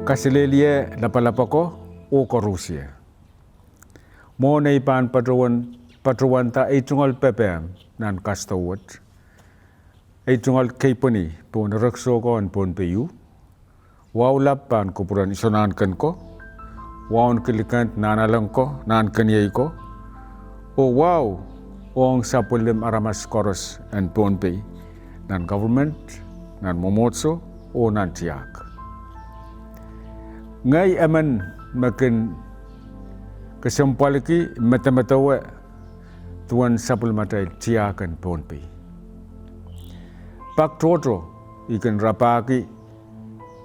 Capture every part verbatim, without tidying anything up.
Kaselehlie lapalap ako oh koarusie. Mwohn ei pahn patohwan, patohwanda ei tungoal pepehm nan kasdo wet, ei tungoal keipweni pohn erekiso ko en Pohnpei u, wahu lap pahn kupwuren Isonahnken ko, wahu en Kilikend, Nahnalek ko, Nahnkeniei ko, oh wahu ong sapwellim aramas koaros en Pohnpei, nan government, nan mwomwohdiso, oh nan tiahk. Ngehi emen me kin kesempwalki medemedewe duwen sapwellimatail tiahk en Pohnpei. Pak tohto I kin rapahki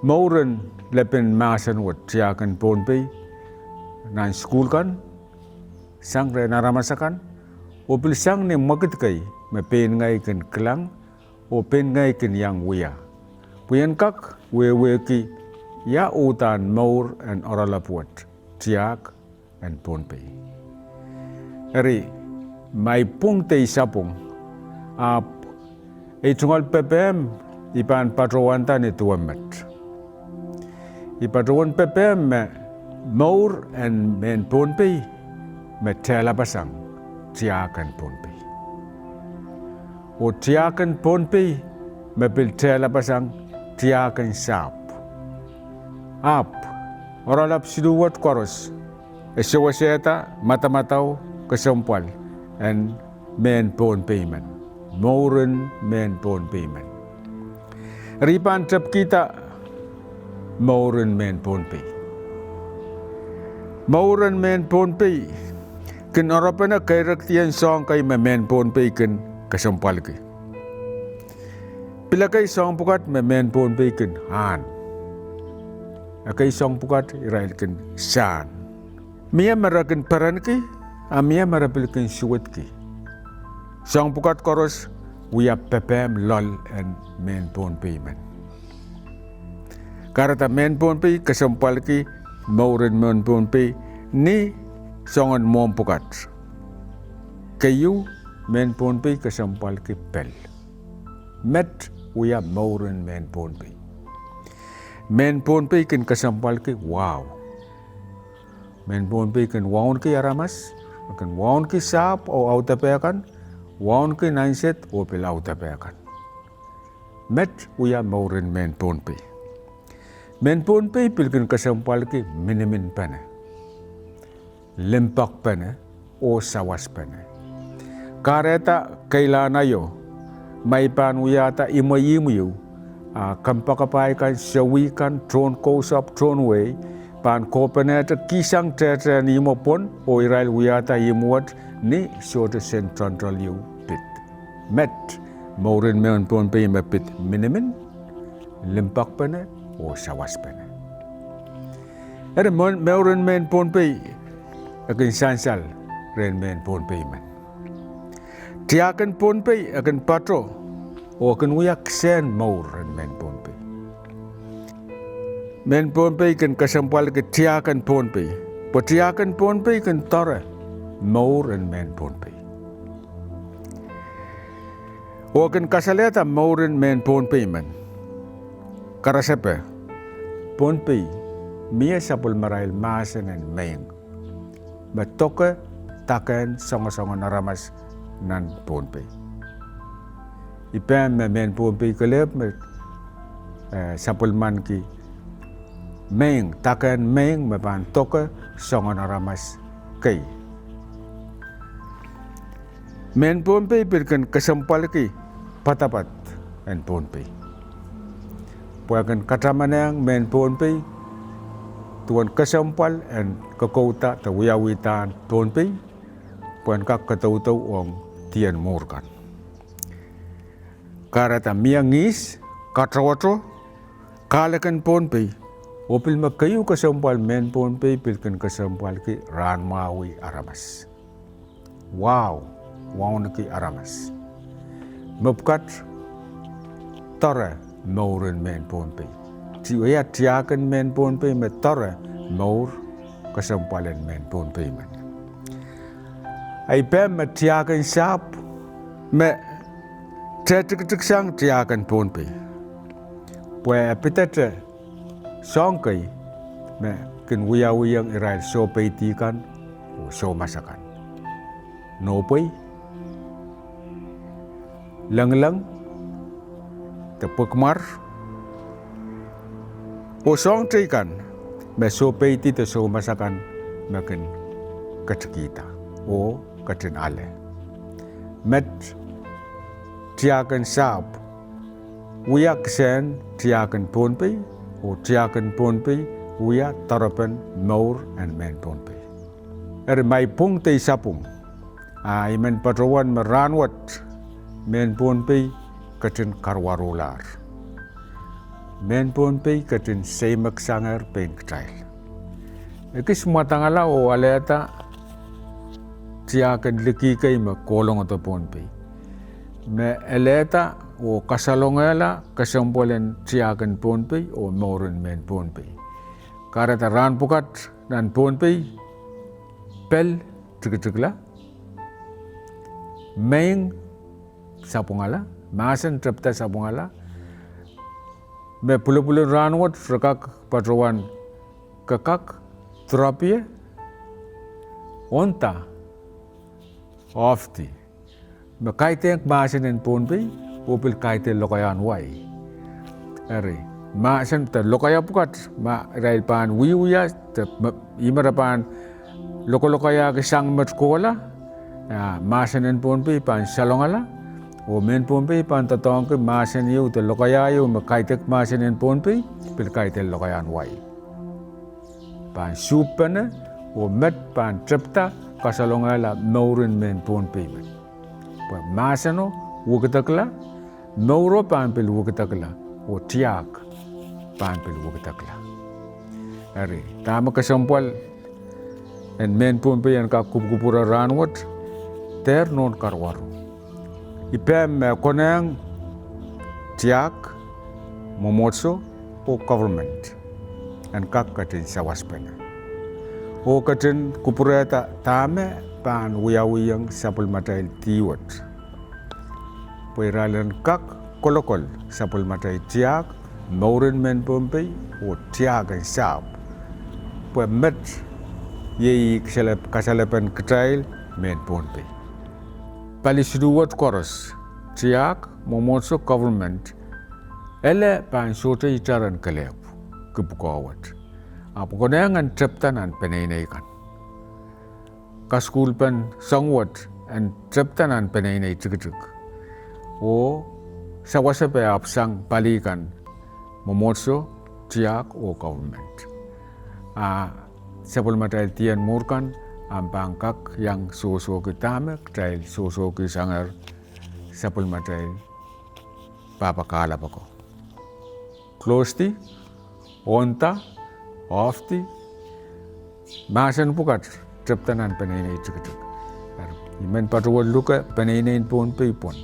mouren lepin mahsen wet tiahk en Pohnpei nan sukuhl kan, sang rehn aramas akan, oh pil sang ni mwekid kei me pein ngehi kin kilang, oh pein ngehi kin iang wia, pwe I en kak wehwehki ia uhdahn mour en oaralap wet tiahk en Pohnpei. Eri, ma I pwung de I sapwung, ahpw ei tungoal pepehm I pahn patohwanda ni duwe met. I patohwan pepehm me mour en mehn Pohnpei me tehlapasang tiahk en Pohnpei, oh tiahk en Pohnpei me pil tehlapasang tiahk en sahpw. Ahpw oaralap siluh wet koaros e sewesehda madamadau kesempwal en mehn Pohnpei men, mouren mehn Pohnpei men. Eri I pahn tepkihda mouren mehn Pohnpei. Mouren mehn Pohnpei kin oaropene keirekdien soahng kei me mehn Pohnpei kin kesempwalki. Pil ekei soahng pwukat me mehn Pohnpei kin ahn. Ekei soahng pwukat irail kin sahn. Mie me re kin perenki, a mie me re pil kin suwedki. Soahng pwukat koaros wia pepehm loal en mehn Pohnpei men. Kahrehda mehn Pohnpei kesempwalki mouren mehn Pohnpei ni soangen mwohmw pwukat. Keieu, mehn Pohnpei kesempwalki pel. Met wia mouren mehn Pohnpei. Mehn Pohnpei kin kesempwalki wahu. Mehn Pohnpei kin wauneki aramas, kin wauneki sahpw oh audepe kan, wauneki nansed oh pil audepe kan. Met wia mouren mehn Pohnpei. Mehn Pohnpei pil kin kesempwalki miniminpene, limpoakpene, oh sawaspene. Kahrehda keilahn aio, ma I pahn wiahda imwe ihmw ieu, a kompoakepahi kan, sewih kan, tohn kousapw, tohn wehi, pahn kohpenehte kihsang tehtehn ihmwo pwon oh irail wiahda ihmw wet ni sohte sent toantoal ieu pid. Met, mouren mehn Pohnpei me pid minimin, limpoakpene, oh sawaspene. Eri mouren mehn Pohnpei e kin sansal rehn mehn Pohnpei men. Tiahk en Pohnpei e kin pato oh e kin wia kisehn mour en mehn Pohnpei. Mehn Pohnpei kin kesempwalki tiahk en Pohnpei, pwe tiahk en Pohnpei kin doare mour en mehn Pohnpei. Oh e kin kasalehda mouren mehn Pohnpei men. Karasepe, Pohnpei mie sapwellimarail mahsen en meing me doke dakehn soangosoangen aramas nan Pohnpei. I pehm me mehn Pohnpei kelehpw me sapwellimaniki meing, dakehn meing me pahn doke soangen aramas kei. Mehn Pohnpei pil kin kesempwalki poadoapoad en Pohnpei, pwe e kin katamanehng mehn Pohnpei duwen kesempwal en kokouda de wiawidahn Pohnpei pwehn kak kadaudohng dih en mwuhr kan. Kahrehda mie ngihs, katoato, kahlek en Pohnpei, oh pil me keieu kesempwal mehn Pohnpei pil kin kesempwalki rahnmwahwih aramas. Wahu, wauneki aramas. Mepwukat doare mour en mehn Pohnpei. Ti, ia tiahk en mehn Pohnpei me doare mour kesempwal en mehn Pohnpei men? Ei, pehm me tiahk en sahpw me tetikitik sang tiahk en Pohnpei. Pwe e pidete soahng kei me kin wiawihong irail soupeidi kan oh soumas akan. Nohpwei, lengileng, de pwekmwar, oh soahng teikan me soupeidi de soumas akan me kin ketikihda oh ketin ale. Met tiahk en sahpw wia kisehn tiahk en Pohnpei, oh tiahk en Pohnpei wia doarepen mour en mehn Pohnpei. Eri ma I pwung de I sapwung, a I men patohwan me rahnwet mehn Pohnpei ketin karuwaruhlahr. Mehn Pohnpei ketin seimek sangehr pein kitail. Ekis mwadangala oh alehda tiahk en liki kei me kohlongodo Pohnpei, me alehda oh kasalongehla kesempwal en tiahk en Pohnpei oh mour en mehn Pohnpei. Kahrehda rahn pwukat nan Pohnpei, pel tikitikla, meing sapwungala, mahsen tepda sapwungala, me pwulopwul en rahnwet re kak patohwan kak, kak, drop ie, oh nda, ohpdi, me kaidehk mahsen en Pohnpei oh pil kaidehn lokaiahn wai. Eri, mahsen de lokaia pwukat ma irail pahn wiewia, de me, ih me re pahn lokolokaiahki sang met kohla, a mahsen en Pohnpei pahn salongala, oh mehn Pohnpei pahn doadoahngki mahsen ieu de lokaia ieu me kaidehk mahsen en Pohnpei, pil kaidehn lokaiahn wai. Pahn suhpene, oh met pahn tepda kasalongehla mour en mehn Pohnpei men. Pwe mahseno wekidekla, mouro pahn pil wekidekla, oh tiahk pahn pil wekidekla. Eri, dahme kesempwal en mehn Pohnpei en kak kupwukupwure rahnwet, dehr nohn karuwaru. I pehm me konehng tiahk, mwomwohdiso, oh government en kak ketin sawaspene oh ketin kupwurehda dahme pahn wiawihong sapwellimatail dih wet, pwe irail en kak kolokol sapwellimatail tiahk, mour en mehn Pohnpei, oh tiahk en sahpw. Pwe met iei kasale-, kasalepen kitail mehn Pohnpei. Pali siluh wet koaros, tiahk, mwomwohdiso, government, ele pahn sohte itar en kelehpw ki pwukoa wet. Ahpw konehng en tepda nan peneinei kan. Kasukuhlpen soahng wet en tepda nan peneinei tikitik oh sawasepe ahpw sang pali kan, mwomwohdiso, tiahk oh government. A sapwellimatail dih en mwuhr kan ahpw pahn kak iang sohsohki dahme kitail sohsohki sangehr sapwellimatail pahpa kahlap ako. Close di, oh nda, ohpdi, mahsen pwukat tepda nan peneinei tikitik. Eri, I men patohwan luke peneineien Pohnpei pwon.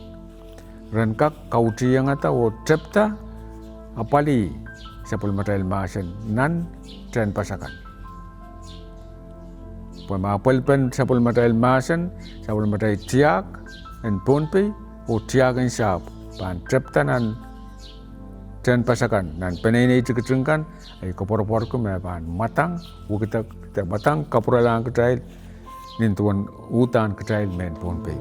Ren kak kautihengada oh tepda apwalih sapwellimatail mahsen nan tehnpas akan. Pwe ma apwalipen sapwellimatail mahsen, sapwellimatail tiahk en Pohnpei oh tiahk en sahpw pahn tepda nan tehnpas akan, nan peneinei tikitik kan, ei koapworopworki me pahn mwadang wekidek, de mwadang kapwuralahng kitail nin duwen uhdahn kitail mehn Pohnpei.